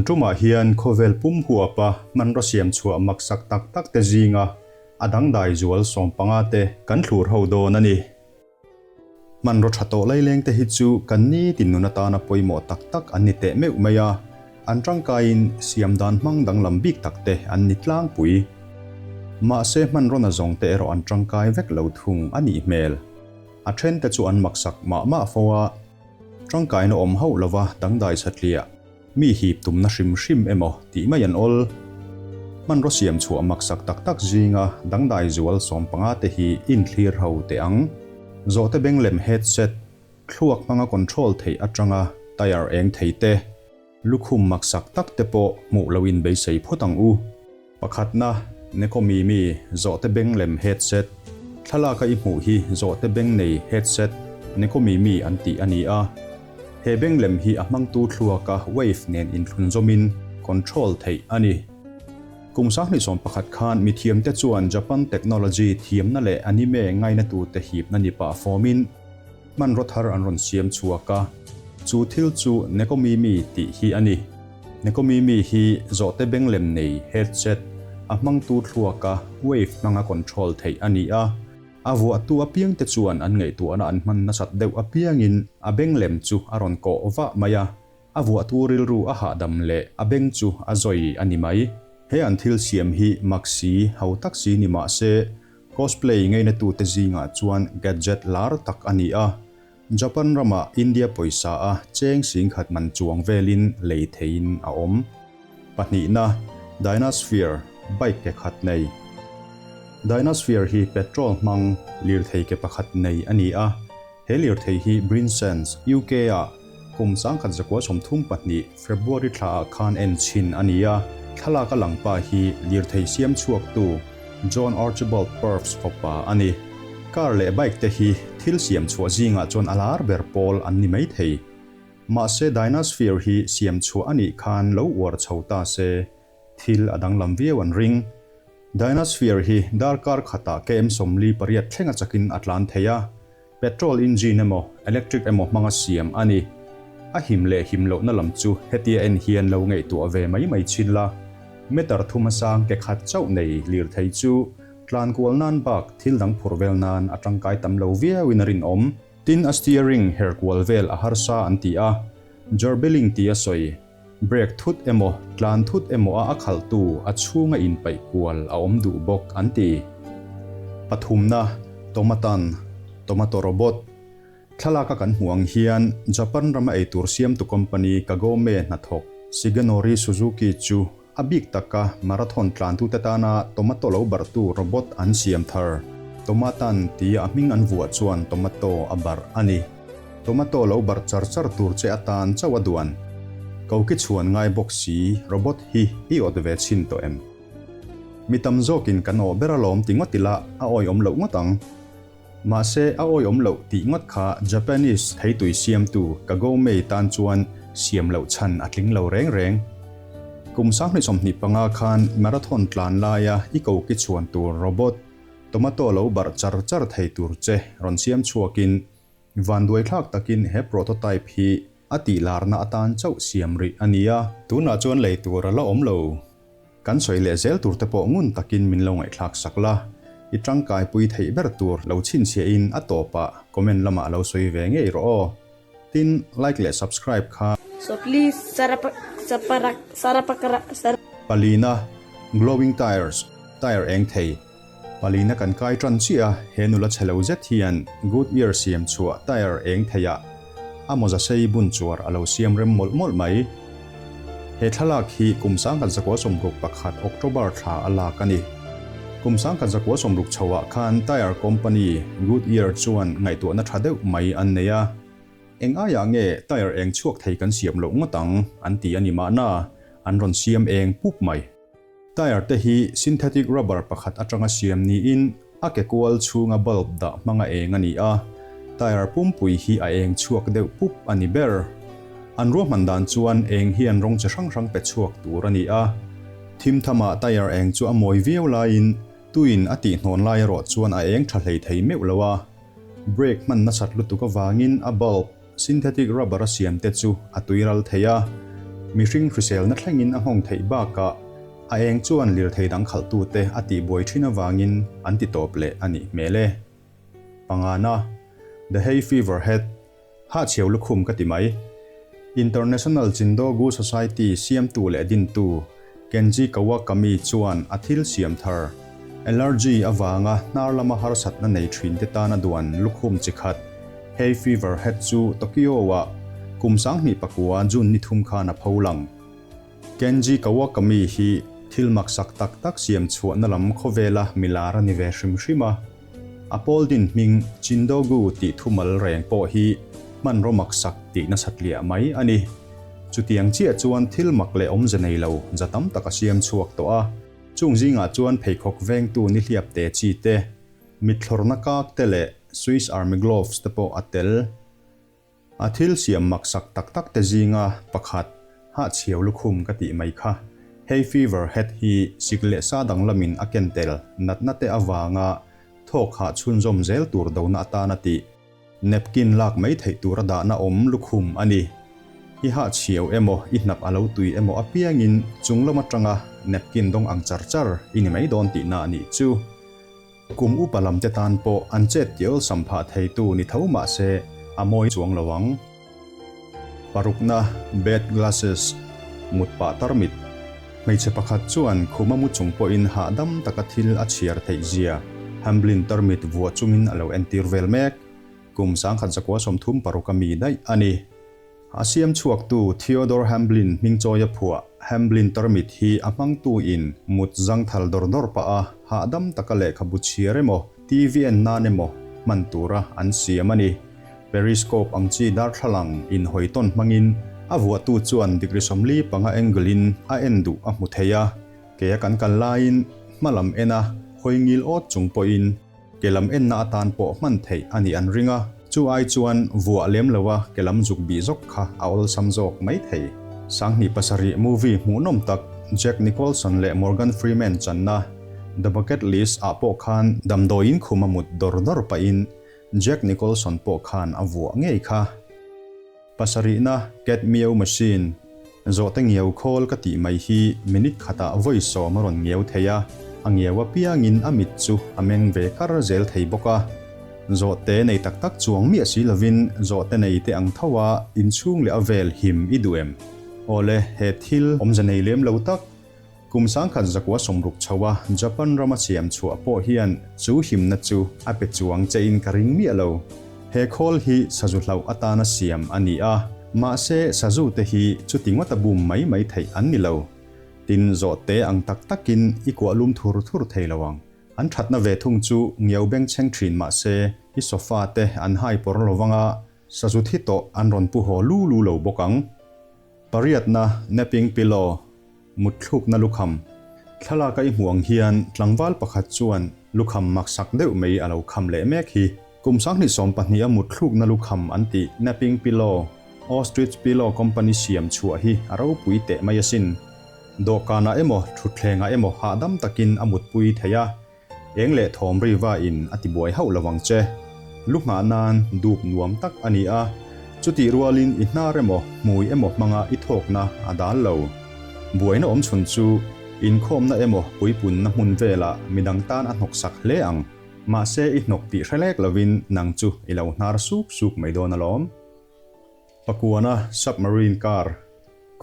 Tun tumah hian khawvel pum huapa hmanraw siam chhuah maksak tak tak te zinga a dangdai zual sawmpanga te kan thlur ho dawn a ni. Hmanraw tha tawh laileng te hi chu kan nitin nun atana pawimawh tak tak an ni teh meuh mai a, an tangkaiin siam dan hmang danglam bik tak te an ni tlangpui. Mahse hmanraw nazawng te erawh an tangkai vek lo thung a nih hmel. A then te chu an maksak mah mah fo a, tangkaina awm hauh lova dangdai satliah. Mi hip tumna hrim hrim emaw tih mai an awl. Hmanraw siam chhuah maksak tak tak zinga dangdai zual 15 te hi inthlir ho teh ang. Zawhte beng lem headset, thluak hmanga control theih atanga tyre eng thei te, lukhum maksak tak te pawh hmuh lo in beisei phawt ang u. Pakhatna, Nekomimi, zawhte beng lem headset. Thlalaka i hmuh hi zawhte beng nei headset, Nekomimi an tih a ni a. He beng lem hi a hmangtu thluaka wave nen inthlunzawmin control theih a ni. Kum 2011 khan mithiamte chuan Japan technology thiamna leh anime ngainatute hipna ni pah fawmin hmanraw thar an rawn siam chhuak a, chu thil chu Nekomimi tih hi a ni. Nekomimi hi zawhte beng lem nei headset a hmangtu thluaka wave hmanga control theih a ni a, a vuahtu apiangte chuan an ngaihtuahna an hman nasat deuh apiangin a beng lem chu a rawn kawh vah mai a, a vuahtu rilru a hahdam leh a beng chu a zawi a ni mai. He an thil siam hi mak si, ho tak si ni mah se, cosplay ngainatute zingah chuan gadget lar tak a ni a, Japan ramah India pawisa a cheng 10,000 man chuang velin lei theiin a awm. Pahnihna, Dynasphere, bike ke khat nei. Dynasphere hi petrol hmang lirthei ke pakhat nei a ni a. He lirthei hi Brinsense, UK ah kum 1932 February thlaah khan en chhin a ni a. Thlalak a lang pa hi lirthei siam chhuaktu John Archibald Purves fapa a ni. Car leh bike te hi thil siam chhuah zingah chuan a lar ber pawl an ni mai thei. Mahse Dynasphere hi siam chhuah a nih khan lo uar chho ta se, thil a danglam viau an ring. Dynasphere hi darkar khatah KM 48 thlenga chakin a tlan thei a, Petrol engine emaw electric emaw hmanga siam a ni. A him leh him lohna lam chu hetia en hian lo ngaihtuah ve mai mai chin la. Meter thum a sang ke khat chauh nei lirthei chu tlan kual nan bak thil dang phurh vel nan a tangkai tam lo viauin a rinawm. Tin a steering her kual vel a harsa an ti a, gerbilling ti a sawi. Brake thut emaw tlan thut emaw a a khalhtu a chhunga inpaih kual a awm duh bawk an ti. Pathumna, Tomatan, Tomato Robot, Thlalaka kan hmuh ang hian Japan rama eitur siamtu company Kagome hnathawk Shigenori Suzuki chu a bik taka marathon tlantute tana tomato lo barhtu robot an siam thar. Tomatan tia a hming an vuah chuan tomato a barh a ni. Tomato lo barh char char tur che atan chauh a duan. Koki chhuan ngai bawk si robot hi i awt ve chhin tawh em? Mi tam zawkin kan awh ber alawm ti ngawt ila a awihawm loh ngawt ang. Mahse a awihawm loh tih ngawt kha Japanese theitui siamtu Kagome tan chuan siam loh chhan a tling lo reng reng. Kum 2025 khan marathon tlan laia i koki chhuan tur robot tomato lo barh char char thei tur che rawn siam chhuakin Vanduai thlak takin he prototype hi a tih larna atan chauh siam rih a ni a. Tunah chuan lei tur a la awm lo. Kan sawi leh zel tur te pawh ngun takin min lo ngaihthlak sak la. I tangkai pui theih ber tur lo chhinchhiahin a tawpah comment lamah lo sawi ve ngei rawh aw. Tin, like leh subscribe kha. So please sarapak saparak sarapakara sar. Palina, Glowing Tires, Tire eng thei. Palina kan kai tan chiah a, he nula chhe lo zet hian Goodyear siam chhuah tyre eng theiah a mawza sei bun chuar a lo siam rem mawlh mawlh mai. He thlalak hi kum 1961 October thla a lak a ni. Kum 1960 chhoah khan tyre company Goodyear chuan ngaihtuahna tha deuh mai an nei a. Eng aiah nge tyre eng chhuak thei kan siam loh ngawt ang an ti a ni mahna, an rawn siam eng pup mai. Tyre te hi synthetic rubber pakhat atanga siam niin a ke kual chhunga bulb dah hmanga eng a ni a, tyre pumpui hi a eng chhuak deuh pup a ni ber. An ruahman dan chuan eng hian rawng chi hrang hrang pe chhuak tur a ni a. Thim thamah tyre eng chu a mawi viau laiin tuin a tihhnawn lai erawh chuan a eng tha hlei thei meuh lo a. Brake hman nasat lutuk avangin a bulb, synthetic rubber a siam te chu a tui ral thei a. Mihring hriselna thlengin a nghawng theih bakah a eng chuan lirthei dang khalhtute a tihbuai thin avangin an ti tawp leh a nih hmel e. Pangana, The Hay Fever Head, Hahchhiau lukhum ka ti mai. International Chindogu Society siamtu leh dintu Kenji Kawakami chuan a thil siam thar, allergy avanga hnar lama harsatna nei thinte tana duan lukhum chi khat, Hay Fever Head chu Tokyo-ah kum 2009 June ni thum khan a pho lang. Kenji Kawakami hi thil maksak tak tak siam chhuahna lam khawvela milar a ni ve hrim hrim a. A pawl din hming Chindogu tih thumal reng pawh hi hmanraw maksak tih nasat liah mai a ni. Chutiang chiah chuan thil mak leh awmze nei lo za tam tak a siam chhuak tawh a. Chung zingah chuan pheikhawk vengtu nihliap te chi te, mitthlawrna kak te leh Swiss Army gloves te pawh a tel. A thil siam maksak tak tak te zinga pakhat hahchhiau lukhum ka tih mai kha. Hay fever head hi sik leh sa danglamin a ken tel natna te avanga thawk hah chhunzawm zel tur dona atana tih napkin lak mai theih tura dahna awm lukhum a ni. I hahchhiau emaw i hnap a lo tui emaw apiangin chunglam atanga napkin dawng ang char char i ni mai dawn tihna a nih chu. Kum upa lam te tan pawh an chet tih awlsam phah theitu ni tho mah se a mawi chuang lo ang. Parukna, Bed glasses, mut pah tarmit. Hmeichhe pakhat chuan khuma mu chung pawhin hahdam taka thil a chhiar theih zia Hamblin tarmit vuah chungin a lo entir vel mek. Kum 1936 a mi daih a ni. A siam chhuaktu Theodore Hamblin hmingchawia phuah Hamblin tarmit hi a hmangtuin mut zangthal dawr dawr pah a, hahdam taka lehkhabu chhiar emaw, TV en nan emaw hman tura an siam a ni. Periscope ang chi darthlalang inhawi tawn hmangin a vuahtu chuan degree 45 angle-in a en duh a hmu thei a, kea kan kal laiin hma lam en a hawi ngil awt chung pawhin Ke lam enna atan pawh hman theih a nih an ring a, chu ai chuan vuah lem loa ke lam zuk bih zawk kha a awlsam zawk mai thei. 2007 movie hmuhnawm tak Jack Nicholson leh Morgan Freeman channa The Bucket List ah pawh khan damdawiin khum a mut dawr dawr pahin Jack Nicholson pawh khan a vuah ngei kha. Pasarihna, Cat Meow Machine, Zawhte ngiau khawl ka tih mai hi minute khatah vawi sawm a rawn ngiau thei a, a ngiau apiangin a mit chu a meng ve kar zel thei bawk a. Zawhte nei tak tak chuang miah si lovin zawhte nei te ang tho a inchhung leh a vel him i duh em? Awle, he thil awmze nei lem lo tak Kum 1960 chho a Japan rama siam chhuah pawh hian chu himna chu a pe chuang che in ka ring miah lo. He khawl hi sazu hlauh atana siam a ni a, mahse sazu te hi chuti ngawta bum mai mai theih an ni lo. Tin, zawhte ang tak takin i kuah lum thur thur thei lo ang. An thatna ve thung chu ngiau bengchheng thin mahse i sofa te an hai pawr lo vanga sazu thi tawh an rawn pu haw lu lu lo bawk ang. Pariatna, Napping Pillow, Mutthlukna lukham. Thlalak a i hmuh ang hian tlangval pakhat chuan lukham maksak deuh mai a lo kham leh mek hi. Kum 2020 a mutthlukna lukham an tih Napping Pillow, Ostrich Pillow Company siam chhuah hi a ropui teh mai asin. Dawhkanah emaw thutthlengah emaw hahdam takin a mutpui thei a. Eng leh thawm riva in a ti buai hauh lo vang che. Lu nghah nan dup nuam tak a ni a, chutih rualin i hnar emaw hmui emaw hmanga i thawkna a dal lo. Buaina awm chhun chu inkhawmna emaw puipunna hmun velah midang tan a hnawksak hle ang. Mahse i hnawk tih hre lek lovin nang chu i lo hnar suk suk mai dawn alawm. Pakuana submarine car,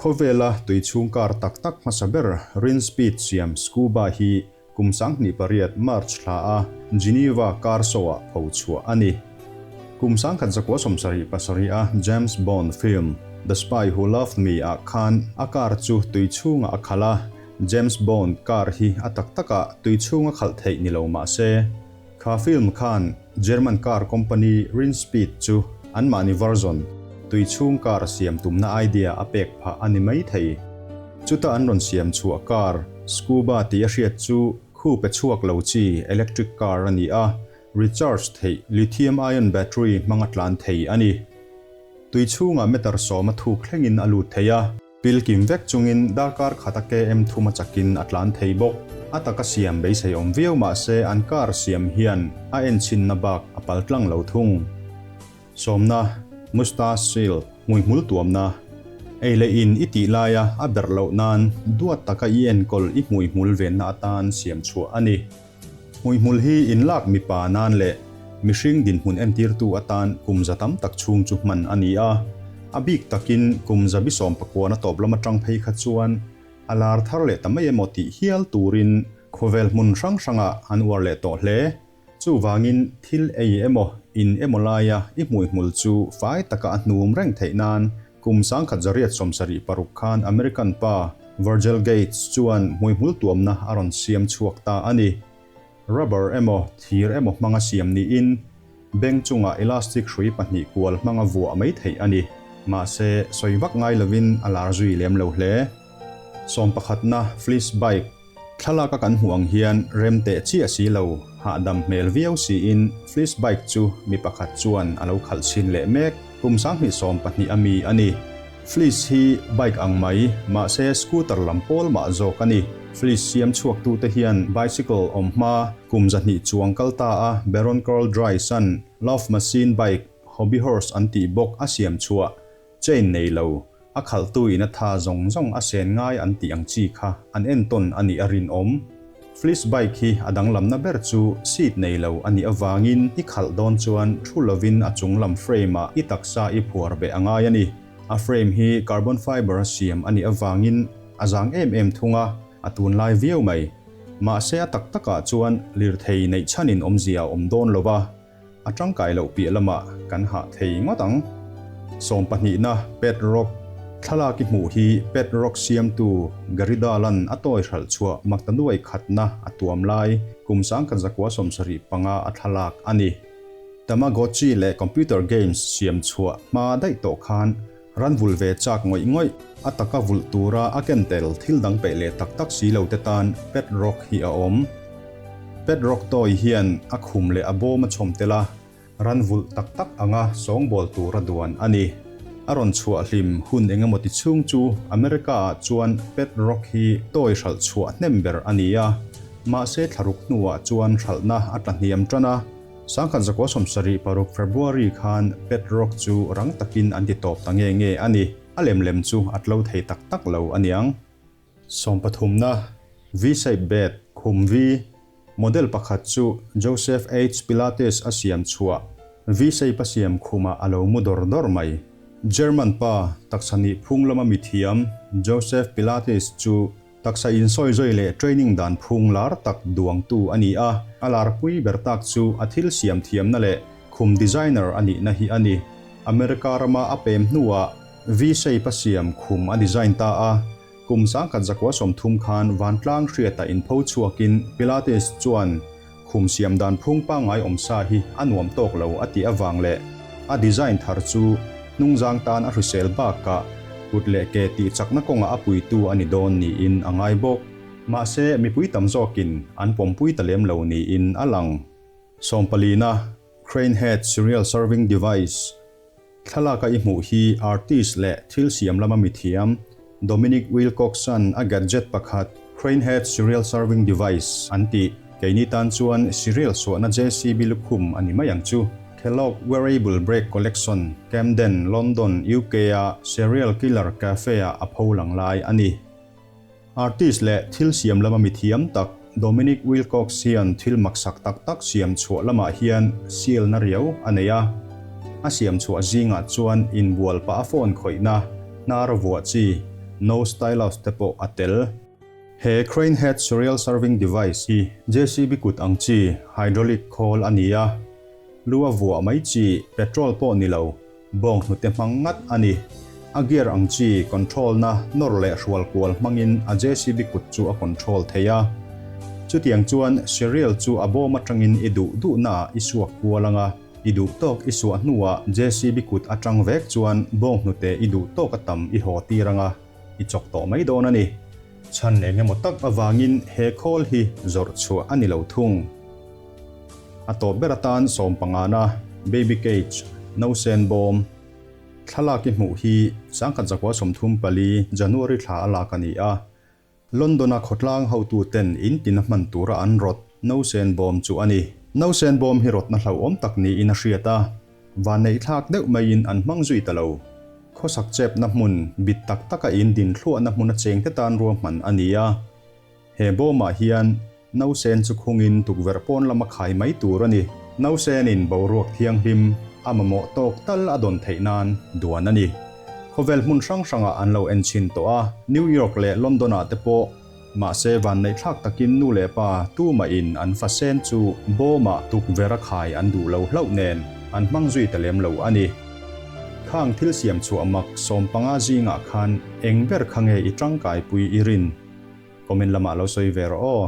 Khawvela tui chhung car tak tak hmasa ber Rinspeed siam Scuba hi kum 2008 March thla a Geneva car show-ah pho chhuah a ni. Kum 1977 a James Bond film The Spy Who Loved Me ah khan a car chu tui chhungah a khalh a, James Bond car hi a tak takah tui chhunga khalh theih ni lo mah se, Kha film khan German car company Rinspeed chu anmahni version, tui chhung car siam tumna idea a pek phah a ni mai thei. Chuta an rawn siam chhuah car, Scuba tih a hriat chu khu pe chhuak lo chi electric car a ni a, recharge theih lithium-ion battery hmanga tlan thei a ni. Tui chhungah meter sawma thuk thlengin a lut thei a. Pil kim vek chungin darkar khata KM thum a chakin a tlan thei bawk. A taka siam beisei awm viau mah se an car siam hian a enchhinna bak a pal tlang lo thung. Sawmna, Mustache Shield, hmuihmul tuamna. Ei leh in i tih laia a berh loh nan duat taka i enkawl i hmuihmul venna atan siam chhuah a ni. Hmuihmul hi inlak mipa nan leh mihring dinhmun entirtu atan kum za tam tak chhung chu hman a ni a. A bik takin kum zabi sawmpakuana tawp lam atang phei kha chuan a lar thar leh ta mai emaw tih hial turin khawvel hmun hrang hrangah an uar leh tawh hle. Chuvangin thil ei emaw, in emaw laia i hmuihmul chu fai taka a hnum reng theih nan kum 1876 khan American pa Virgil Gates chuan hmuihmul tuamna a rawn siam chhuak ta a ni. Rubber emaw, thir emaw hmanga siam niin beng chungah elastic hrui pahnih kual hmanga vuah mai theih a ni. Mahse, sawi vak ngai lovin a lar zui lem lo hle. Sawmpakhatna Fleece Bike. Thlalak a kan hmuh ang hian rem teh chiah si lo, hahdam hmel viau siin Fleece bike chu mi pakhat chuan a lo khalh chhin leh mek, kum 2020 a mi a ni. Fleece hi bike ang mai, mahse scooter lam pawl mah zawk a ni. Fleece siam chhuaktute hian bicycle awm hma kum 200 chuang kal ta a Baron Karl Drais-a'n Love Machine bike, Hobby Horse an tih bawk a siam chhuah, chain nei lo, A khalhtu in a tha zawng zawng a sen ngai an tih ang chi kha an entawn a nih a rinawm. Fleece bike hi a danglamna ber chu seat nei lo a nih avangin i khalh dawn chuan thu lovin a chung lam frame ah i taksa i phuar beh a ngai a ni. A frame hi carbon fiber a siam a nih avangin a zang em em thung a, a tunlai viau mai. Mahse a tak takah chuan lirthei neih chhanin awmzia a awm dawn lo va. A tangkai loh piah lamah kan hah thei ngawt ang. Sawmpahnihna, Pet Rock, Thlalak i hmuh hi Pet Rock siamtu Gary Dahl-a'n a tawi hralh chhuah maktanuai khatna a tuam lai kum 1975 a thlalak a ni. Tamagotchi leh computer games siam chhuah hma daih tawh khan ran vulh ve chak ngawih ngawih, a taka vulh tura a ken tel thil dang peih leh tak tak si lo te tan Pet Rock hi a awm. Pet Rock toy hian a khum leh a bawm a chhawm tel a, ran vulh tak tak anga sawngbawl tura duan a ni. A rawn chhuah hlim hun engemaw ti chhung chu America ah chuan Pet Rock hi toy hralh chhuah hnem ber a ni a, mahse thlaruk hnuah chuan hralhna a tla hniam tan a, 1976 February khan Pet Rock chu rang takin an ti tawp ta nge nge a ni. A lem lem chu a tlo thei tak tak lo a niang. Sawmpathumna, V-shape bed, khum V, model pakhat chu Joseph H. Pilates a siam chhuah V-shape a siam khumah a lo mu dawr dawr mai. German pa taksa nih phung lama mithiam Joseph Pilates chu Taksa insawizawi leh training dan phung lar tak duangtu a ni a, a larpui ber tak chu a thil siam thiamna leh khum designer a nihna hi a ni. America rama a pem hnuah V-shape a siam khum a design ta a, kum 1930 khan vantlang hriata inpho chhuakin Pilates chuan Khum siam dan phung pangngai awm sa hi a nuam tawk lo a tih avang leh a design thar chu hnungzang tan a hrisel bakah kut leh ke tih chakna kawngah a puitu a ni dawn niin a ngai bawk. Mahse, mipui tam zawkin an pawmpui ta lem lo niin a lang. Sawmpalina, Crane Head Cereal Serving Device, Thlalak a i hmuh hi artist leh thil siam lama mithiam Dominic Wilcox-a'n a gadget pakhat Crane Head Cereal Serving Device an tih. Keini tan chuan cereal suahna JCB lukhum a ni mai ang chu. Kellogg Wearable Break Collection, Camden, London, UK-a Cereal Killer Cafe-ah a pho lang lai a ni. Artist leh thil siam lama mithiam tak Dominic Wilcox hian thil maksak tak tak siam chhuah lamah hian sialna riau a nei a. A siam chhuah zingah chuan inbual pah a phone khawihna, hnar vuah chi, nose stylus te pawh a tel. He Crane Head Cereal Serving Device hi JCB kut ang chi hydraulic khawl a ni a, lu a vuah mai chi petrol pawh ni lo, Bawng hnute hmang ngat a ni. A gear ang chi control na nawr leh hrual kual hmangin a JCB kut chu a control thei a. Chutiang chuan cereal chu a bawm atangin i duh duhna ah i suak kual anga, i duh tawk i suah hnuah JCB kut atang vek chuan bawng hnute i duh tawk a tam i haw tir anga, i chawk tawh mai dawn a ni. Chhan eng emaw tak avangin he khawl hi zawrh chhuah a ni lo thung. A tawp ber atan sawmpangana baby cage, nausen bawm, thlalak i hmuh hi 1934 January thla a lak a ni a. London-a khawtlang hotuten in tina hman tura an rawt nausen bawm chu a ni. Nausen bawm hi rawtna hlauhawm tak niin a hriat a, vanneihthlak deuh maiin an hmang zui ta lo. Khawsak chepna hmun bit tak taka in din thluahna hmuna chengte tan ruahman a ni a. He bawmah hian nausen chu khungin tukverh pawn lama khai mai tur a ni. Nausenin boruak thianghlim a mamawh tawk tal a dawn theih nan duan a ni. Khawvel hmun hrang hrangah an lo en chhin tawh a, New York leh London-ah te pawh. Mahse vanneihthlak takin nu leh pa tumahin an fa sen chu bawmah tukverh a khai an duh lo hlauh nen an hmang zui ta lem lo a ni. Khang thil siam chhuah mak 15 zingah khan eng ber kha nge i tangkaipui i rin? Comment lamah lo sawi ve rawh aw.